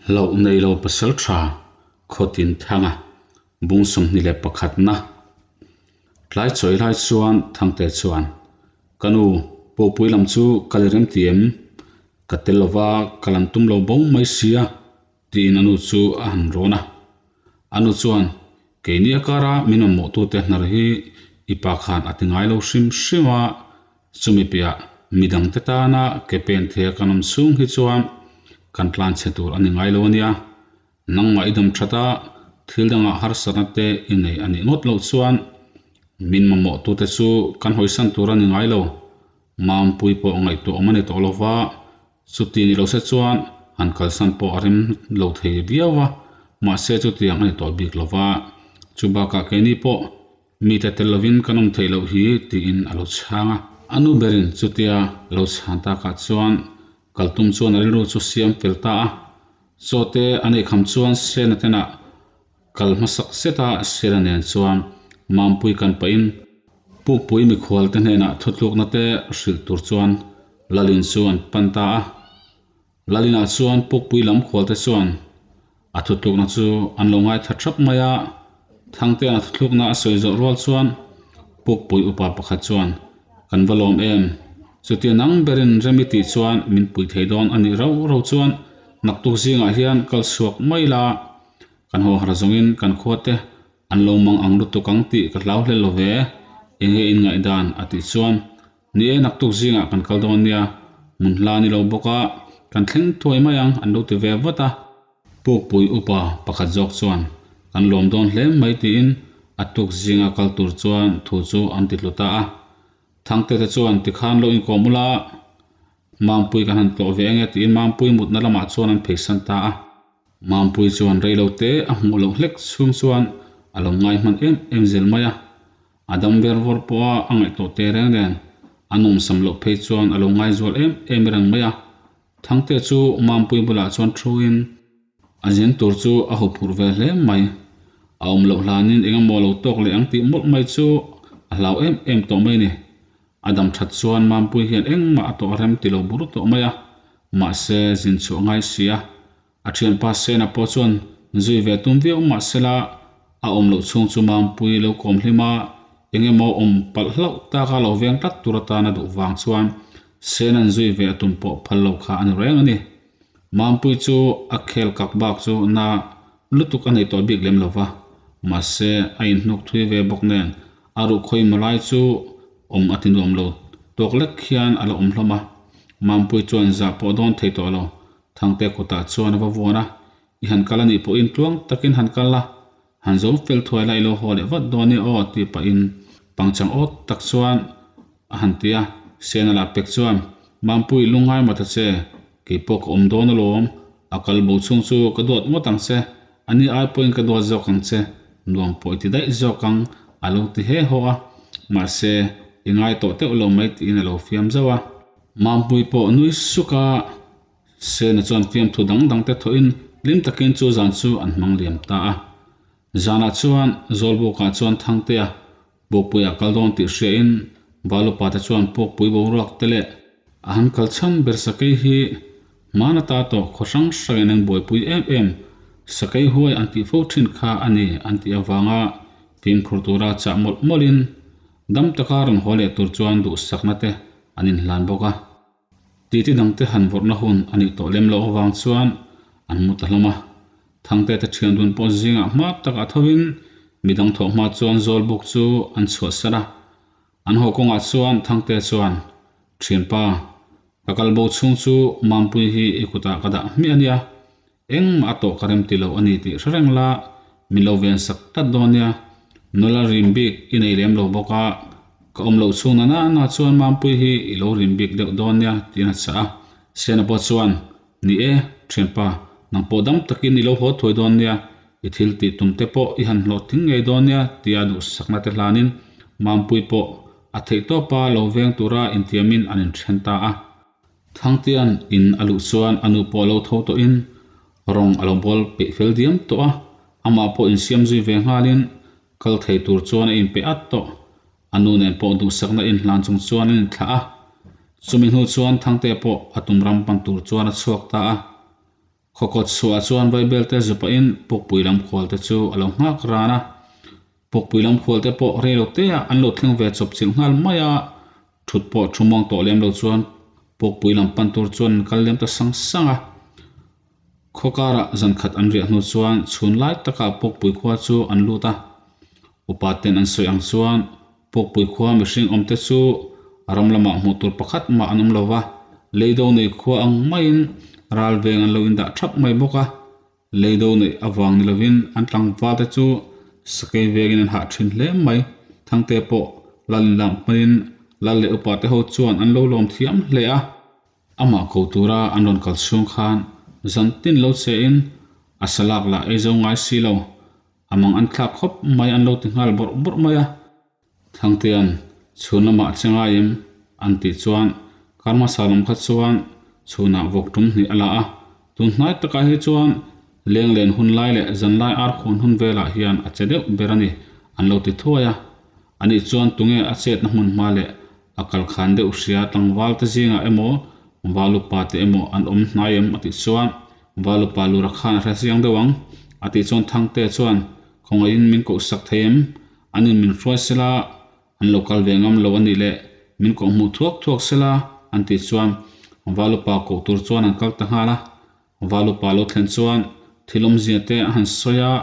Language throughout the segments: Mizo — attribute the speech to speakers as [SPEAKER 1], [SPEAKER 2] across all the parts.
[SPEAKER 1] Hlauh nei lo pasal tha Khawtin Thanga bung 21 na tlai chawi lai chuan Thangte chuan, Ka nu, Pawhpui lam chu ka li rem ti em? Ka tel lova ka lan tum lo bo mai sia tiin a nu chu a han rawn a. A nu chuan, Keini a kara min mamawhtute hnar hi i pa khan a ti ngai lo hrim hrim a, chumi piah midangte tana ke pen thei a kan awm chhung hi chuan kan tlan chhe tur a ni ngai lo a nia. Nangmah i dam that a, thil dangah harsatna te i nei a nih ngawt loh chuan min mamawhtute chu kan hawisan tur a ni ngai lo. Mampui pawh ngaihtuah awm a ni tawh lo va, chuti ni lo se chuan han kalsan pawh a rem lo thei viau a, mahse chutiang a ni tawh bik lo va. Chubakah keini pawh mite tel lovin kan awm theih loh hi tiin a lo chhang a. A nu berin chutia lo chhan takah chuan kaltum chuan a rilru chu siam fel ta a. Chaw te a neih kham chuan Sena tenah Kal hmasak zeta Sela nen chuan Mampui kan pahin Pukpui mikhual te hnenah thutlukna te hrilh tur chuan Lalin chu an pan ta a. Lalinah chuan Pukpui lam khual te chuan a thutlukna chu an lo ngaithla thap mai a. Thangtean a thuthlukna a sawi zawh rual chuan Pukpui upa pakhat chuan, Kan va lawm em? Chutia nang berin rem i tih chuan min pui thei dawn a nih rau rau chuan naktuk zingah hian kal chhuak mai la. Kan haw har zawngin kan khua te an lo mang ang lutuk ang tih ka hlau hlel lo ve, enge in ngaihdan a tih chuan, Ni e naktuk zingah kan kal dawn nia, hmun hla ni lo bawk a, kan thleng thuai mai ang an lo ti ve vat a. Pukpui upa pakhat zawk chuan, Kan lawm dawn hle mai tiin a tuk zinga kal tur chuan thu chu an ti tlu ta a. Thangte te chuan tikhan lo inkawm ula, Mampui kan han tlawh ve ange tiin Mampui mutna lamah chuan an pheisan ta a. Mampui chuan rei lo te a hmuh loh hlek chhung chuan a lo ngai hman em em zel mai a. A dam ber vawr pawha a ngaihtuah te reng reng a nawmsam loh phei chuan a lo ngai zual em em reng mai a. Thangte chu Mampui bulah chuan thuin a zin tur chu a huphurh ve hle mai. A awm loh hlanin eng emaw lo tawk leh ang tih mawlh mai chu a hlau em em tawh mai a ni. A dam that chuan Mampui hian engmah a tawh rem ti lo bur tawh mai a, mahse zin chhuah ngai si a. A thianpa Sena pawh chuan zui ve tum viau mahsela a awm loh chhung chu Mampui lo kawm hlim a, eng emaw awm palh hlauh taka lo veng tlat tur atan a duh vang chuan Sena'n zui ve a tum pawh phal lo kha a ni reng a ni. Mampui chu a khel kak bak chu na lutuk a nei tawh bik lem lo va, mahse a inhnuk thui ve bawk nen a ruh khawi malai chu awm a ti nuam lo tawk lek hian a la awm hlawm a. Mampui chuan zah pawh dawn thei tawh lo, Thangte kutah chuan a va vuan a, I han kal a nih pawhin tluang takin han kal la, han zo fel thuai la i lo haw leh vat dawn e aw tih pahin pangchang awt tak chuan a han ti a, Sena lah pek chuan, Mampui lungngai mah ta che, kei pawh ka awm dawn alawm, a kal bo chhung chu ka duat ngawt ang che, a ni ai pawhin ka duat zawk ang che, nuam pawh i ti daih zawk ang a lo ti he haw a, mahse i ngai tawh teuh lo mai tiin a lo fiam zauh a. Mampui pawh nui suk a, Sena chuan fiamthu dang dang te thawhin hlim takin chu zan chu an hmang liam ta a. Zanah chuan Zawlbukah chuan Thangtea Pukpuiah kal dawn tih hriain Valupa te chuan Pukpui boruak te leh a han kal chhan ber sakei hi hman ata tawh khaw hrang hrangin an buaipui em em sakei huai an tih fo thin kha a ni an tih avanga fimkhur tura chah mawlh mawlhin dam taka rawn haw leh tur chuan duhsakna te an inhlan bawk a. Titi dangte han vawrhna hun a nih tawh lem loh avang chuan an mu ta hlawm a. Thangte te thian dun pawh zingah hma takah thovin midang thawh hma chuan Zawlbuk chu an chhuah sar a. An haw kawngah chuan Thangte chuan, Thianpa, ka kal bo chhung chu Mampui hi i kutah ka dah hmiah a nia. Engmah a tawh ka rem ti lo a ni tih hre reng la, min lo ven sak tlat dawn nia. Nula rim bik i nei lem lo bawk a, ka awm loh chhung na na na chuan Mampui hi i lo rim bik deuh dawn nia tiin a chah a. Sena pawh chuan, Ni e, thianpa, nang pawh dam takin i lo haw thuai dawn nia, i thil tih tum te pawh i han hlawhtling ngei dawn nia tia duhsakna te hlanin Mampui pawh a theihtawpa lo veng tura intiamin an inthen ta a. Thangtian in a luh chuan a nu pawh a lo tho tawhin rawng a lo bawl peih fel diam tawh a, amah pawh insiam zui ve nghalin kal thei tur chuan a inpeih at tawh. A nu nen pawh duhsakna inhlan chung chuan an inthlah a, chumi hnu chuan Thangtea pawh a tum ram pan tur chuan a chhuak ta a. Khawkawt chhuah chuan Vaibel te zu pahin Pukpui lam khual te chu a lo nghak ran a. Pukpui lam khual te pawh rei lo te ah an lo thleng ve chawp chilh nghal mai a, thut pawh thu muang tawh lem lo chuan Pukpui lam pan tur chuan an kal lem ta sang sang a. Khaw karah zan khat an riah hnu chuan chhun lai takah Pukpui khua chu an lut a. Upa ten an sawi ang chuan Pukpui khua mihring awmte chu ram lamah hmuh tur pakhat mah an awm lo va, leido nei khua ang maiin ral veng an lo indah thap mai bawk a. Leido neih avang ni lovin an tlangval te chu sakei vengin an hah thin hle mai. Thangte pawh lal inlam hmanin lal leh upa te ho chuan an lo lawm thiam hle a. Amah ko tura an rawn kal chhung khan zan tin lo che in a salak lah ei zo ngai si lo. A mang an thlak khawp mai an lo ti nghal bawrh bawrh mai a. Thangtea'n chhun lamah che ngaim an tih chuan Karmasa lam kha chuan chhunah vawk tum hnih a la a, tun hnai takah hi chuan lenglen hun lai leh zanlai ar khawn hun velah hian a che deuh ber a ni an lo ti thuai a. Anih chuan tunge a chetna hmun hma leh a kal khan deuh hria tlangval te zingah emaw Valupa te emaw an awm hnai em a tih chuan Valupa lura khan a hre chiang deuh ang a tih chuan Thangte chuan khawngaihin min kohsak thei em? An in min hruai sela, an lo kal ve ngam lo a nih leh min koh hmuh thuak thuak sela an tih chuan Valupa koh tur chuan an kal ta nghal a. Valupa lo thlen chuan thil awmzia te a han sawi a,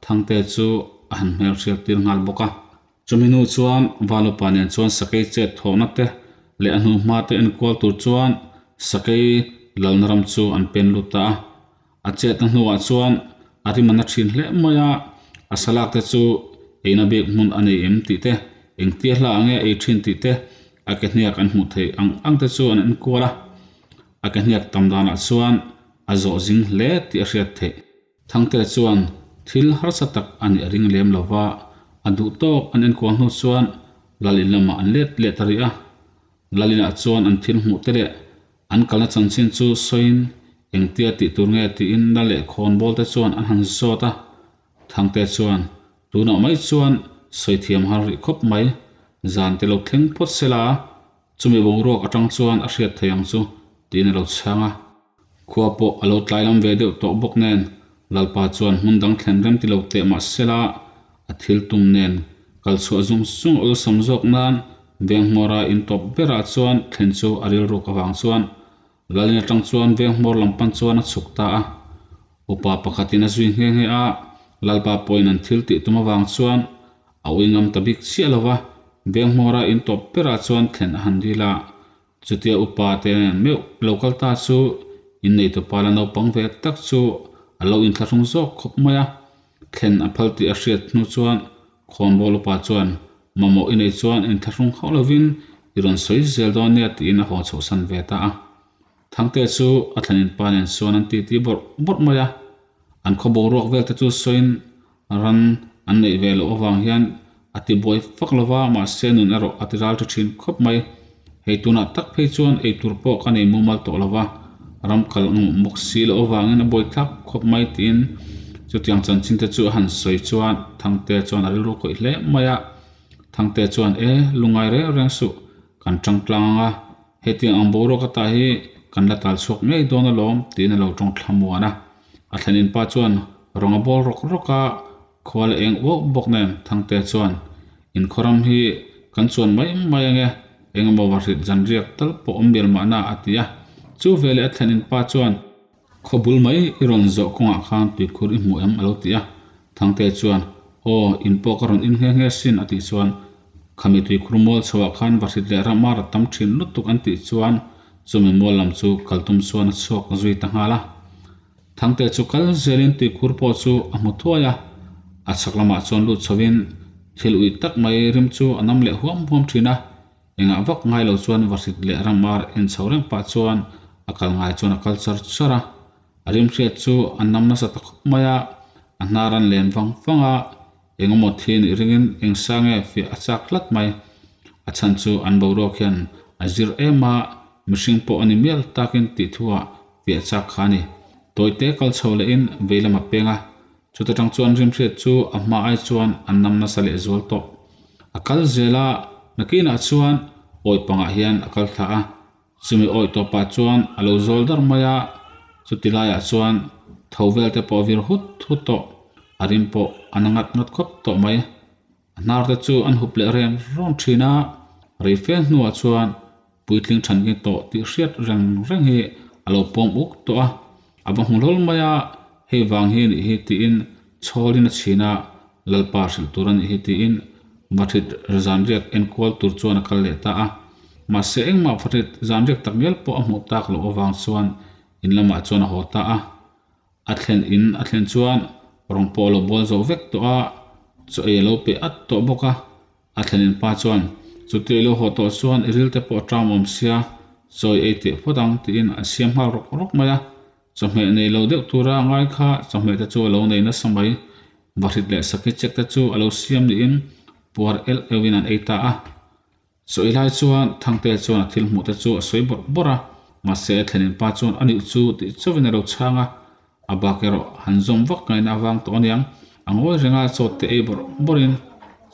[SPEAKER 1] Thangte chu a han hmelhriat tir nghal bawk a. Chumi hnu chuan Valupa nen chuan sakei chet thawhna te leh a hnuhma te enkual tur chuan sakei lalna ram chu an pen lut ta a. A chetna hnuah chuan a rim a na thin hle mai a, a salak te chu eina bik hmun a nei em tih te, engtia hla ang nge ei thin tih te, a ke hniak an hmuh theih ang ang te chu an enkual a. A ke hniak tam danah chuan a zawh zing hle tih a hriat theih. Thangte chuan thil harsa tak a nih a ring lem lo va, a duh tawk an enkual hnu chuan lal in lamah an let leh ta rih a. Lal inah chuan an thil hmuh te leh an kalna chanchin chu sawiin engtia tih tur nge tiin la leh khawn bawl te chuan an han zawt a. Thangte chuan, Tunah mai chuan sawi thiam har rih khawp mai, zan te lo thleng phawt sela, chumi boruak atang chuan a hriat thei ang chu, tiin a lo chhang a. Khua pawh a lo tlai lam ve deuh tawh bawk nen, Lalpa chuan hmun dang thlen rem ti lo teh mah sela, a thil tum nen kal chhuah zung zung awlsam zawk nan Venghmawra in tawp berah chuan thlen chu a rilruk avang chuan Lalin atang chuan Venghmawr lam pan chuan a chhuk ta a. Upa pakhatin a zui nghe nghe a, Lalpa pawhin an thil tih tum avang chuan a ui ngam ta bik chiah lo va, Venghmawra in tawp berah chuan thlen a han dil a. Chutia upa te meuh lo kal ta chu innei tupa la naupang ve tak chu a lo inthlahrung zawk khawp mai a. Thlen a phal tih a hriat hnu chuan khawnbawl upa chuan mamawh i nei chuan inthlahrung hauh lovin i rawn sawi zel dawn nia tiin a haw chhohsan ve ta a. Thangte chu a thlenin pa nen chuan an titi bawrh bawrh mai a. An khaw boruak vel te chu sawiin ran an neih ve loh avang hian a ti buai fak lo va, mahse nun erawh a ti ral tha thin khawp mai. Hei tunah tak phei chuan ei tur pawh ka nei mumal tawh lo va, ram kal ngawh bawk si loh avangin a buai thlak khawp mai tiin chutiang chanchin te chu a han sawi chuan Thangte chuan a rilru khawih hle mai a. Thangte chuan e, lungngai reng reng suh, kan tang tlang ang a, hetiang ang boruak ata hi kan la tal chhuak ngei dawn alawm tiin a lo tawng thlamuan a. A thlenin pa chuan rawng a bawl rawk rawk a, khua leh eng uauh bawk nen Thangte chuan inkhawram hi kan chuan mai mai ange, engemaw vahrit zanriak tal pawh awm mial mahna a ti a. Chu veleh a thlenin pa chuan khaw bul mai i rawn zawh kawngah khan tuikhur i hmu em a lo ti a. Thangte chuan aw in pawh ka rawn in nghe nghe sin a tih chuan khami tuikhur mual chhoah khan vahrit leh ramar a tam thin lutuk an tih chuan Chumi mual lam chu kal tum chuan a chhuak zui ta nghal a. Thangte chu kal zelin tuikhur pawh chu a hmu thuai a, a chhak lamah chuan lut chhovin thil uih tak mai rim chu a nam leh huam huam thin a. Engah vak ngai lo chuan vahrit leh ramar en chho reng pah chuan a kal ngai chuan a kal char char a. A rim hriat chu a nam nasa ta khawp mai a, a hnar an len vang vang a, engemaw thi nih ringin eng sa nge fiah a chak tlat mai. A chhan chu an boruak hian a zir em a, mihring pawh a ni mial takin tih thuah fiah chak kha a ni. Tawite kal chho lehin vei lam a peng a, chuta tang chuan rimhriat chu a hma ai chuan an nam nasa leh zual tawh. A kal zel a, nakinah chuan awih pangah hian a kal thla a, Chumi awih tawpah chuan a lo zawl dar mai a, chuti laiah chuan Tho vel te pawh a vir hut hut tawh. A rim pawh a na ngat ngat khawp tawh mai. A hnar te chu an hup leh reng rawn thin a, rei fel hnuah chuan puitling than nge tawh tih hriat reng reng hi a lo pawm uk tawh a, a va hmu hlawl mai a, hei vang hi nih hi tiin chhawlin a chhin a, Lalpa hrilh tur a nih hi tiin Vathit zanriak enkual tur chuan a kal leh ta a. Mahse engmah Vathit zanriak tak ngial pawh a hmuh tak loh avang chuan in lamah chuan a haw ta a. A thlen in a thlen chuan rawng pawh a lo bual zo vek tawh a, chaw ei a lo pe at tawh bawk a. A thlen in pa chuan, Chuti i lo haw tawh chuan i ril te pawh a ṭam awm sia, chaw i ei teh phawt ang tiin a siam nghal rawk rawk mai a. Chawhmeh nei lo deuh tura ngai kha chawhmeh te chu a lo nei nasa mai. Vahrit leh sakhi chek te chu a lo siam niin puar elh euhin an ei ta a. Chawi lai chuan Thangtea chuan a thil hmuh te chu a sawi bawrh bawrh a, mahse a thlenin pa chuan a nih chu tih chauhin a lo chhang a, a bak erawh han zawm vak ngaihna avang tawh aniang, a ngawi reng a chaw te ei bawrh bawrhin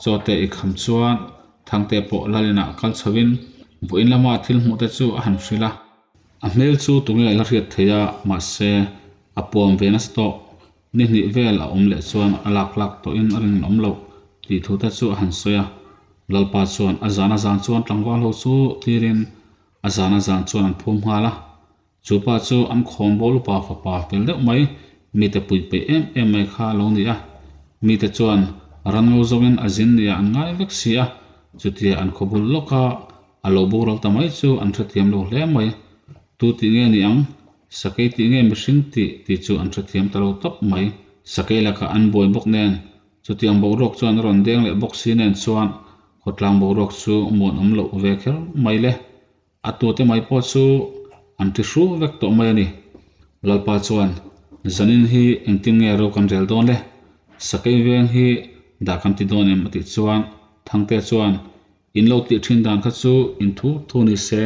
[SPEAKER 1] chaw te i kham chuan Thangtea pawh Lalinah kal chhoin vawiin lama a thil hmuh te chu a han hrilh a. A hmel chu tunge la hriat theih a, mahse a puam ve nasa tawh. Ni hnih vel a awm leh chuan a lak lak tawhin a rinawm loh tih thu te chu a han sawi a. Lalpa chuan a zan a zan chuan tlangval ho chu tirin a zan a zan chuan an phum nghal a. Chu pa chu an khawnbawl upa fapa fel deuh mai, mite pui peih em em mai kha a lo ni a. Mite chuan ran ngo zawngin a zin nia an ngai vek si a, chutia an khawbul lawka a lo boral ta mai chu an hrethiam lo hle mai. Tu tih nge ni ang? Sakei tih nge mihring tih tih chu an hrethiam ta lo tawp mai. Sakei lakah an buai bawk nen, chutiang boruak chuan a rawn deng leh bawk si nen chuan khawtlang boruak chu muanawm loh ve kher mai le. A tute mai pawh chu an ti hru vek tawh mai a ni. Lalpa chuan, Zanin hi engtin nge ro kan rel dawn le? Sakei veng hi dah kan ti dawn em? a tih chuan Thangtea chuan, In lo tih thin dan kha chu in thu thu ni se,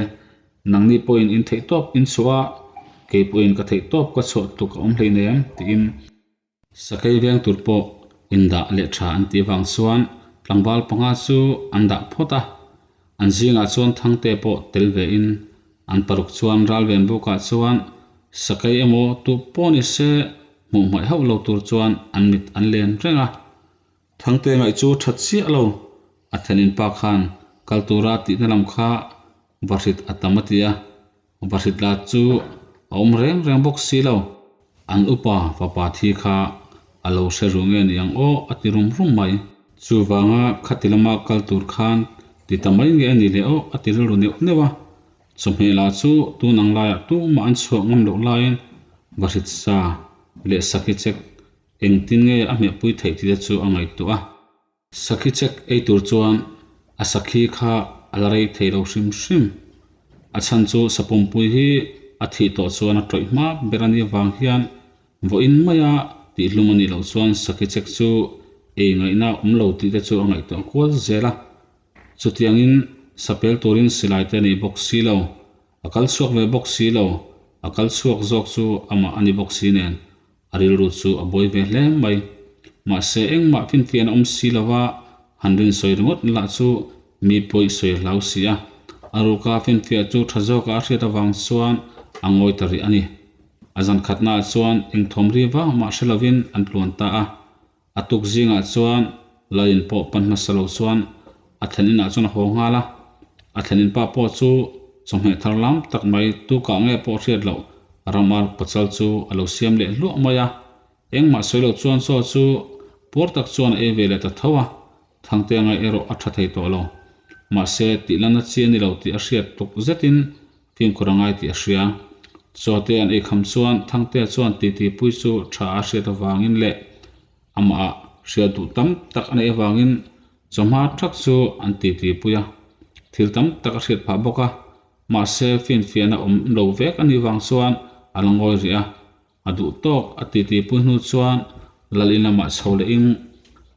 [SPEAKER 1] nangni pawhin in theih tawp in chhuah a, kei pawhin ka theih tawp ka chhuah tuk a awm hleinem tiin sakei veng tur pawh in dah leh tha an tih vang chuan tlangval panga chu an dah phawt a, an zingah chuan Thangte pawh tel ve in an paruk chuan ralven bukah chuan sakei emaw tu pawh ni se hmuh hmaih hauh lo tur chuan an mit an len reng a. Thangte ngaih chu that chiah lo, a thenin pa khan kal tura tihna lam kha vahrit a tam a ti a, vahrit la chu a awm reng reng bawk si lo. An upa fapa thi kha a lo hre ru nge ni ang aw a ti rum rum mai. Chuvanga khati lama kal tur khan ti ta mai nge a ni leh aw a ti rilru neuh neuh a. Chawhmeh lah chu tun ang laiah tumah an chhuah ngam loh laiin vahrit sa leh sakhi chek Engtin nge a hmehpui theih tih te chu a ngaihtuah a. Sakhi chek ei tur chuan a sakhi kha a la rei thei lo hrim hrim. A chhan chu sapumpui hi a thih tawh chuan a tawih hma ber a nih avang hian vawiin maia tihhlum a nih loh chuan sakhi chek chu ei ngaihna a awm lo tih te chu a ngaihtuah kual zel a. Chutiangin sapel turin silai te a nei bawk si lo. A kal chhuak ve bawk si lo, a kal chhuak zawk chu amah a ni bawk si nen, a rilru chu a buai ve hle mai. Mahse engmah finfian a awm si lo va, han rin sawi ringawt lah chu mi pawi sawi a hlau si a. A ruka finfiah chu tha zawka a hriat avang chuan a ngawi ta rih a ni. A zan khatnaah chuan engthawm ri vang mah hre lovin an tluan ta a. A tuk zingah chuan Lalin pawh pan hmasa lo chuan a thlen inah chuan a haw nghal a, a thlen in pa pawh chu chawhmeh thar lam tak mai tu kah nge pawh hriat loh ramar pachal chu a lo siam leh hluah mai a, engmah sawi lo chuan chaw chu puar tak chuan a ei ve leh ta tho a, Thangte ngaih erawh a tha thei tawh lo. Mahse tih lana chi a ni lo tih a hriat tuk zetin fimkhur a ngai tih a hria. Chawte an eikham chuan Thangtea chuan titi pui chu tha a hriat avangin leh amah hriat duh tam tak a neih avangin chawhma thak chu an titi pui a. Thil tam tak a hriat phah bawk a, mahse finfiahna awm lo vek a nih vang chuan a la ngawi rih a. A duh tawk a titi pui hnu chuan lal in lamah chho lehin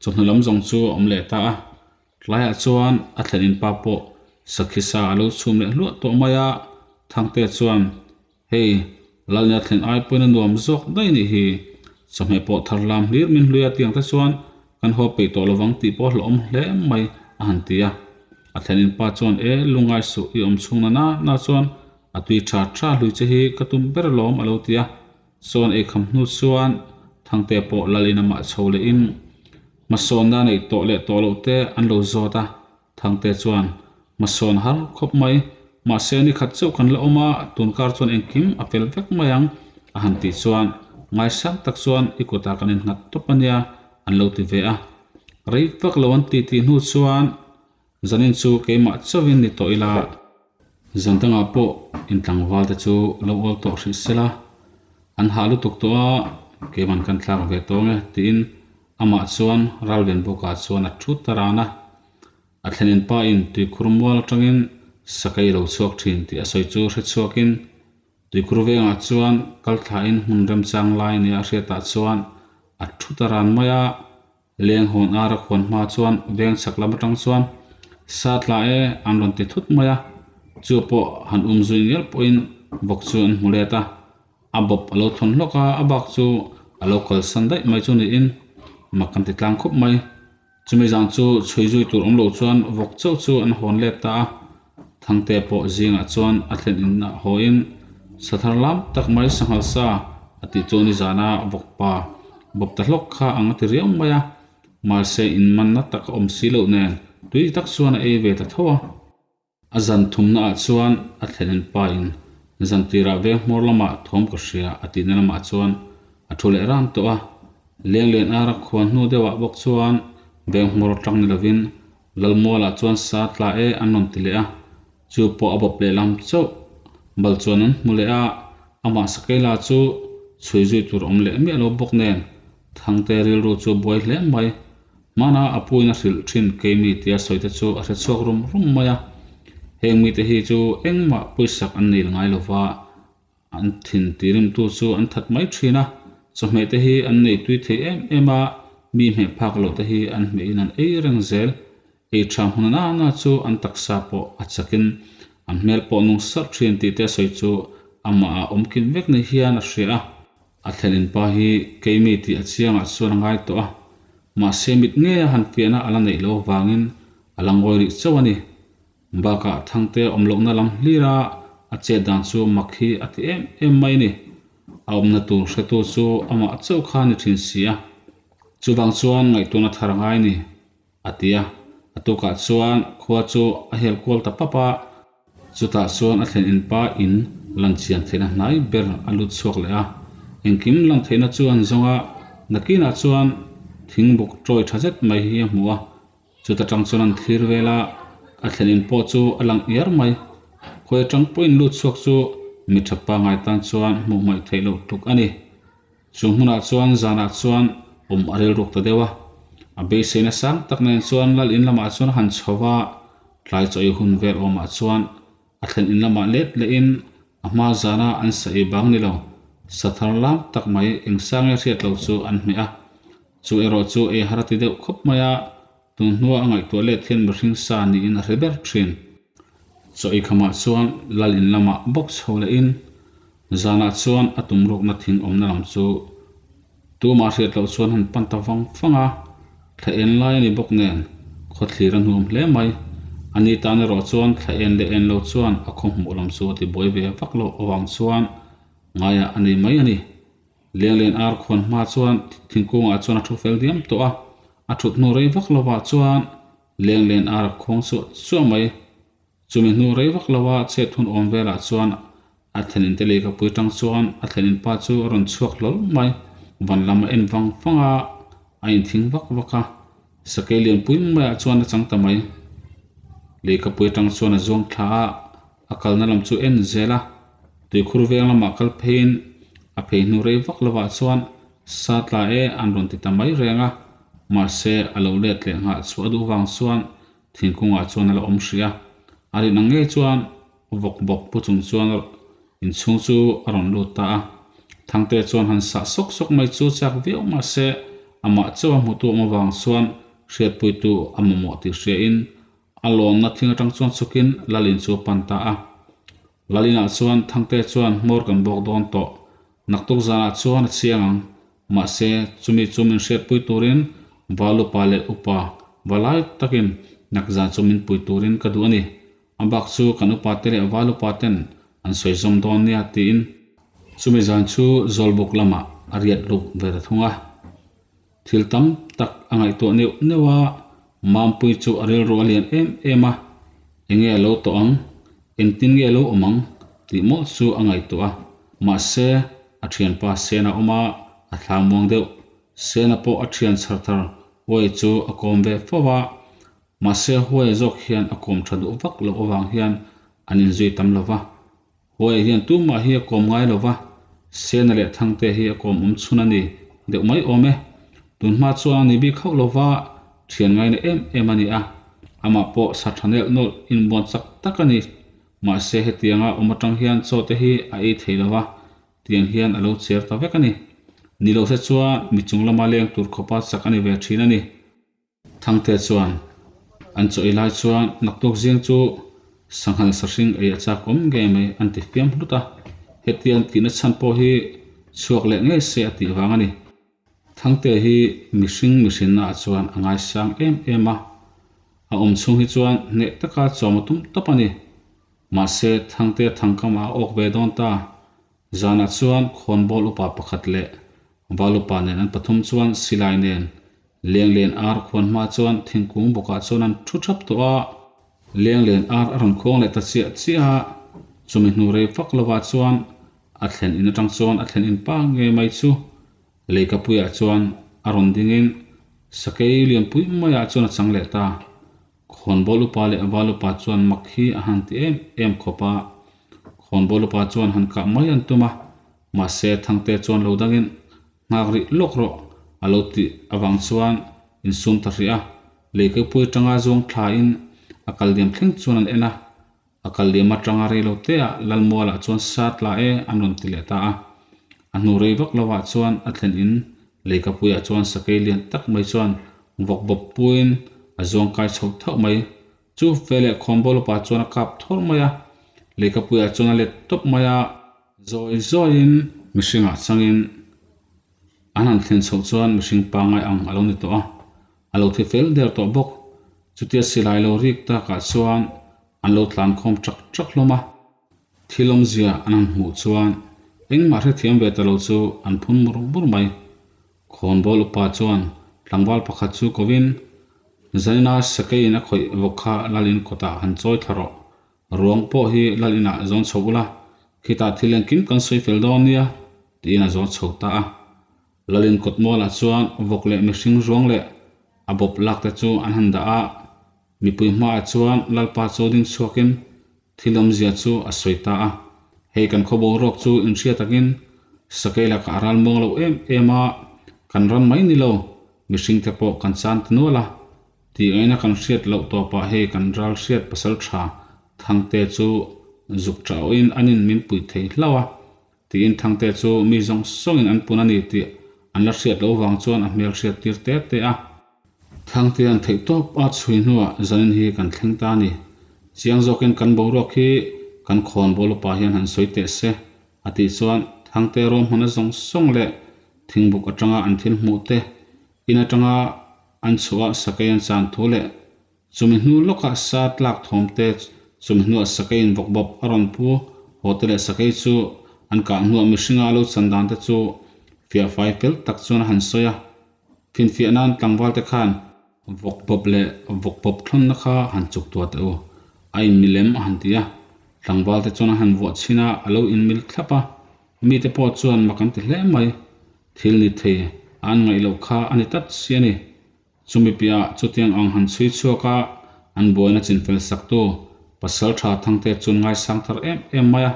[SPEAKER 1] chawhnu lam zawng chu a awm leh ta a. Tlaiah chuan a thlen in pa pawh sakhi sa a lo chhum leh hluah tawh mai a, Thangtea chuan, Hei, Lalnia thlen ai pawhin a nuam zawk daih nih hi, chawhmeh pawh thar lam hlir min hlui a tiang te chuan kan haw peih tawh lovang tih pawh a hlauhawm hle mai a han ti a. A thlen in pa chuan, E, lungngai suh i awm chhung na na na chuan a tui tha tha hlui che hi ka tum ber alawm a lo ti a. Chaw an eikham hnu chuan Thangte pawh lal in amah chho leh in hmasawnna neih tawh leh tawh loh te an lo zawt a. Thangte chuan hmasawn har khawp mai, mahse ni khat chauh kan la awm a, tunkar chuan engkim a fel vek mai ang a han tih chuan ngaisang tak chuan i kutah kan innghat tawp a nia an lo ti ve a. Rei vak lo an ti tih hnu chuan zanin chu keimah chauhin ni tawh ila. Zan dangah pawh intlangval te chu lo awl tawh hrih sela, an hah lutuk tawh a, keiman kan thlak ve tawng e tiin amah chuan ralven bawkah chuan a thu ta ran a. A thlenin pa in tuikhur mual atangin sakei lo chhuak thin tih a sawi chu hre chhuakin tuikhur vengah chuan kal thlain hmun remchang lai nia a hriatah chuan a thu ta ran mai a. Leng hawn ar a khawn hma chuan veng chhak lam atang chuan sa tla e an rawn ti thut mai a, chu pawh han um zui ngial pawhin vawk chu an hmu let a, a bawp a lo thawn hlawk a, a bak chu a lo kalsan daih mai chu niin mak kan ti tlang khawp mai. Chumi zan chu chhui zui tur awm lo chuan vawk chauh chu an hawn let ta a, Thangte pawh zingah chuan a thlen in ah hawiin sathar lam tak mai sanghal sa a tih chu nizana vawk pa bawp ta hlawk kha ang a ti riau mai a, mahse in manna tak a awm si loh nen tui tak chuan a ei ve ta tho a. A zan thumna ah chuan a thlen in pa in zan tirah veng hmawr lamah thawm ka hria a tihna lamah chuan a thu leh ran tawh a, Lenglen ara khuan hnu deuhah bawk chuan veng hmawr atang ni lovin Lalmualah chuan sa tla e an rawn ti leh a, chu pawh a bawp leh lam chauh bal chuan an hmu leh a, amah Sakeila chu chhui zui tur awm leh miah lo bawk nen Thangte rilru chu buai hle mai. Hmana a puin a hrilh thin keimi tia sawi te chu a hre chhuak rum rum mai a, heng mite hi chu engmah pawisak an nei ngai lova, An thin tirimtu chu an that mai thin a, chawhmeh te hi an nei tui thei em em a, mi hmeh phak loh te hi an hmehin an ei reng zel. Ei tha hmun na na chu an taksa pawh a chakin an hmel pawh nung sarh thin tih te sawi chu amah ah awm kim vek ni hian a hria a. A thlenin pa hi keimi tih a chiangah chuan a ngai tawh a, mahse mit ngeia han fiahna a la neih loh avangin a la ngawi rih chauh a ni. Bakah Thangte awm lohna lam hlira a chet dan chu mak hi a ti em em mai a ni. A awmna tur hretu chu amah chauh kha a ni thin si a. Chuvang chuan ngaihtuahna thar a ngai a ni, a ti a. A tukah chuan khua chu a hel kual ta pap a. Chutah chuan a thlen inpa in lan chian theihna hnai ber a lut chhuak leh a. Engkim lan theihna chu an zawng a, nakinah chuan thingbuk tawi tha zet mai hi a hmu a. Chuta tang chuan an thlir vel a, a thlen in pawh chu a lang iar mai. Khawi atang pawhin lut chhuak chu mi tha pangngai tan chuan hmuh hmaih theih loh tluk a ni. Chu hmunah chuan zanah chuan awm a rilruk ta deuh a. A beiseina sang tak nen chuan lal in lamah chuan a han chho va, tlai chaw ei hun vel awmah chuan a thlen in lamah let lehin a hma zana an sa ei bang ni lo, sathar lam tak mai eng sang nge hriat loh chu an hmeh a. Chu erawh chu ei har a ti deuh khawp mai a, tun hnua a ngaihtuah let hian mihring sa niin a hre ber thin. Chaw ei khamah chuan lal in lamah bawk chho lehin zanah chuan a tum rukna thing awmna lam chu tumah hriat loh chuan han pan ta vang vang a, thla en lai a ni bawk nen khawthlir a hnuam hle mai. A ni tan erawh chuan thla en leh en lo chuan a khaw hmuh lam chu a ti buai ve vak loh avang chuan ngaiah a nei mai a ni. Lenglen ar khawn hma chuan thingkungah chuan a thu fel diam tawh a, a thut hnu rei vak lovah chuan lenglen ar a khuang chuah chuah mai. Chumi hnu rei vak lova chet hun awm velah chuan a thlen inte lehkhapui tang chuan a thlen in pa chu a rawn chhuak hlawl mai. Van lam a en vang vang a, a inthing vak vak a, sakei lianpui maiah chuan a chang ta mai. Lehkhapui atang chuan a zuang thla a, A kalna lam chu en zel a, tuikhur veng lamah kal pheiin a phei hnu rei vak lovah chuan sa tla e an rawn ti ta mai reng a, mahse a lo let leh nghah chhuah duh vang chuan thingkungah chuan a la awm hrih a, a rin ang ngei chuan vawk bawk pu chung chuan inchhung chu a rawn lut ta a, Thangte chuan han sah sawk sawk mai chu chak viau mahse amah chauh a hmutu awm avang chuan hriatpuitu a mamawh tih hriain A lawnna thing atang chuan chhukin Lalin chu a pan ta a. Lalinah chuan Thangte chuan hmawr kan bawk dawn tawh. Naktuk zanah chuan a chiang ang. Mahse, chumi chu min hriatpui turin Val upa leh upa va lai takin nakzan chu min pui turin ka duh a ni. A bak chu kan upa te leh Val upa ten an sawi zawm dawn nia tiin. Chumi zan chu Zawlbuk lamah a riat ruk ve ta thung a. Thil tam tak a ngaihtuah neuh neuh a, Mampui chu a rilru a lian em em a, enge a lo tawh ang, engtin nge a lo awm ang tih mawlh chu a ngaihtuah a. Mahse, a thianpa Sena awm a, a thla muang deuh. Sena pawh a thian chhar thar Huai chu a kawm ve fo a, mahse Huai zawk hian a kawm tha duh vak loh avang hian an inzui tam lo va. Huai hian tumah hi a kawm ngai lo va, Sena leh Thangte hi a kawm awm chhun a ni deuh mai awm e. Tunhma chuan a ni bik hauh lo va, thian ngaina em em a ni a, amah pawh sa tha nelh nawlh inbuan chak tak a ni. Mahse hetianga awm atang hian chaw te hi a ei thei lo va, tiang hian a lo cher ta vek a ni. Ni lo se chuan mi chung lama leng tur khawpa chak a ni ve thin a ni. Thangte chuan an chaw ei lai chuan naktuk zing chu sanghal sahring ei a chak awm ngei mai an ti fiam hlut a, hetiang tihna chhan pawh hi chhuak leh ngei se a tih vang a ni. Thangte hi mihring mihrinna ah chuan a ngaisang em em a, a awm chhung hi chuan hneh taka chawm a tum tawp a ni. Mahse Thangte thangkam ah a awk ve dawn ta. Zanah chuan khawnbawl upa pakhat leh val upa nen an pathum chuan silai nen Lenglen ar khuan hma chuan thingkung bawkah chuan an thu thap tawh a. Lenglen ar a rawn khuang leh ta chiah chiah a, chumi hnu rei fak lovah chuan a thlen in atang chuan a thlen in pa ngei mai chu leikapuiah chuan a rawn dingin sakei lianpui maiah chuan a chang leh ta. Khawnbawl upa leh val upa chuan mak hi a han ti em em khawp a, khawnbawl upa chuan han kah mai an tum a, mahse Thangte chuan lo dangin nghak rih lawk rawh a lo tih avang chuan insum ta hrih a, leikepui atanga zuang thlain a kal liam thleng chuan an en a, a kal liam atanga rei lo te ah Lalmualah chuan sa tla e an rawn ti leh ta a, a hnu rei vak lovah chuan a thlen in leikapuiah chuan sakei lian tak mai chuan vawk bawp puiin a zuang kai chho thauh mai. Chu veleh khawnbawl upa chuan a kap thawr mai a, leikapuiah chuan a let tawp mai a. Zawi zawiin mihringah changin an han thlen chhoh chuan mihring pangngai ang a lo ni tawh a, a lo thi fel der tawh bawk. Chutia silai lo rik takah chuan an lo tlan khawm ṭak ṭak hlawm a. Thil awmzia an han hmuh chuan engmah hrethiam ve ta lo chu an phun mur mur mai. Khawnbawl upa chuan tlangval pakhat chu kovin, Zaina sakeiin a khawih vawk kha Lalin kawtah han chawi thla rawh. Ruang pawh hi Lal inah zawn chho ula, khitah thil engkim kan sawi fel dawn nia, tiin a zawn chho ta a. Lalin kawt mualah chuan vawk leh mihring ruang leh a bawp lak te chu an han dah a. Mipui hmaah chuan Lalpa chu ding chhuakin thil awmzia chu a sawi ta a. Hei kan khaw boruak chu inhria takin sakei lakah a ral muang lo em em a, kan ram mai ni lo, mihringte pawh kan chan ta nual a. Tih ngaihna kan hriat loh tawpah hei kan ral hriat pasal tha Thangte chu zuk tha awhin an in min puih thei hlauh a, tiin Thangte chu mi zawng zawngin an pun a ni tih an la hriat loh vang chuan a hmel hriat tir te te a. Thangte an theih tawp a chhui hnuah zanin hi kan thleng ta a ni. Chiang zawkin kan boruak hi kan khawnbawl upa hian han sawi teh se a tih chuan Thangte ruahmanna zawng zawng leh thingbuk atanga an thil hmuh te In atanga an chhuah sakei an chan thu leh chumi hnu lawkah sa tlak thawm te, chumi hnuah sakeiin vawk bawp a rawn pu haw te leh sakei chu an kah hnuah mihringa a lo chan dan te chu fiah fai fel tak chuan a han sawi a. Finfiah nan tlangval te khan vawk bawp leh vawk bawp thlawnna kha han chuk tuah teh u, a inmil em a han ti a. Tlangval te chuan a han vuah chhin a, a lo inmil thlap a. Mite pawh chuan mak an ti hle mai. Thil ni thei a an ngaih loh kha a ni tlat si a ni. Chumi piahah chutiang ang han chhui chhuak a, an buaina chinfel saktu pasal tha Thangte chuan ngaisang thar em em mai a,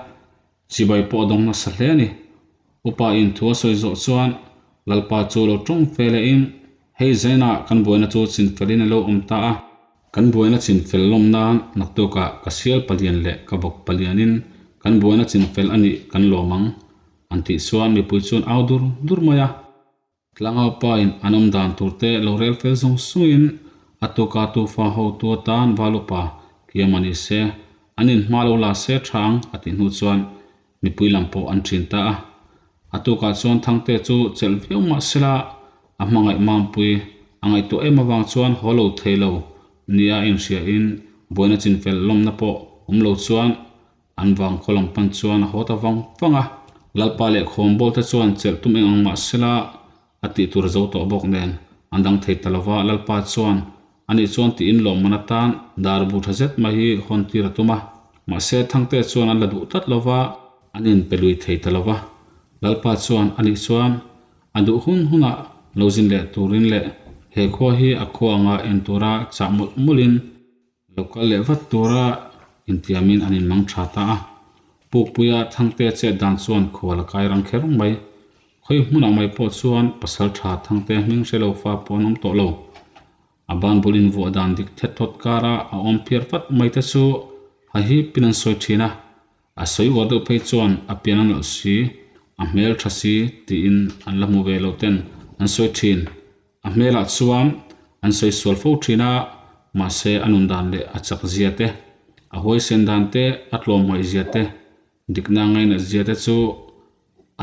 [SPEAKER 1] chibai pawh a dawng nasa hle a ni. Upa in thu a sawi zawh chuan Lalpa chu lo tawng fe lehin, Hei Zaina kan buaina chu chinfelin a lo awm ta a. Kan buaina chinfel lawm nan naktukah ka sial palian leh ka vawk palianin kan buaina chinfel a nih kan lawm ang. An tih chuan mipui chuan au dur dur mai a. Tlangau pa in an awm dan tur te lo rel fel zawng zawngin a tuka tufa ho tu atan val upa kiam a ni se, an in hma lo la se tha ang a tih hnu chuan mipui lam pawh an thin ta a. A tukah chuan Thangte chu chelh viau mah sela a hmangaih mampui a ngaihtuah em avang chuan haw lo thei lo nia a inhria in buaina chinfel lawmna pawh awm lo chuan An vang khaw lam pan chuan a haw ta vang vang a. Lalpa leh Khawnbawl te chuan chelh tum eng ang mah sela a tih tur zo tawh bawk nen an dang thei ta lova, Lalpa chuan ani chuan tiin lawmman atan dar bu tha zet mai hi hawn tir a tum a, mahse Thangte chuan an la duh tlat lova, an inpe lui thei ta lova, Lalpa chuan ani chuan a duh hun hunah lo zin leh turin leh he khua hi a khua anga en tura chah mawlh mawlhin lo kal leh vat tura intiamin an inmang tha ta a. Pukpuia Thangte chet dan chuan khual a kai rang kher mai. Khawi hmunah mai pawh chuan pasal tha Thangte hming hre lo fa pawh an awm tawh lo. A ban bul invuah dan dik thet thawt kara a awm phiar vat mai te chu ha hipin an sawi thin a. A sawi uar deuh phei chuan a pian a nalh si, a hmel tha si tiin an la hmu ve lo ten an sawi thin. A hmelah chuan an sawi sual fo thin a, mahse a nun dan leh a chak zia te, a huaisen dan te, a tlawmngaih zia te, dikna ngainat zia te chu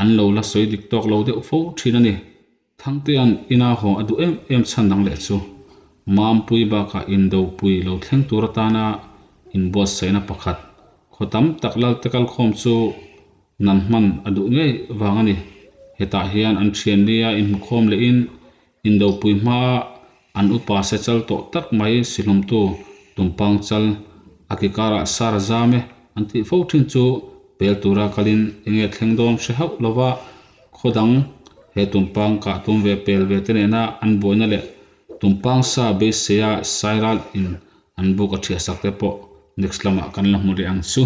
[SPEAKER 1] an lo la sawi dik tawk lo deuh fo thin a ni. Thangtea'n ina haw a duh em em chhan dang leh chu Mampui bakah Indopui lo thleng tur atana inbuatsaihna pakhat khaw tam tak lalte kalkhawm chu nan hman a duh ngei vang a ni. Hetah hian an thian nia inhmukhawm lehin Indopui hmaa an upa se chal tawh tak mai sihlawmtu Tumpang chal a ki karah sar a zam e an tih fo thin chu pel tura kalin enge thleng dawn hre hauh lova khaw dang he Tumpang kah tum ve pel ve te nena an buaina leh Tumpang sa beiseia Sairal in an buk a thiahsak te pawh next lamah kan la hmu leh ang chu.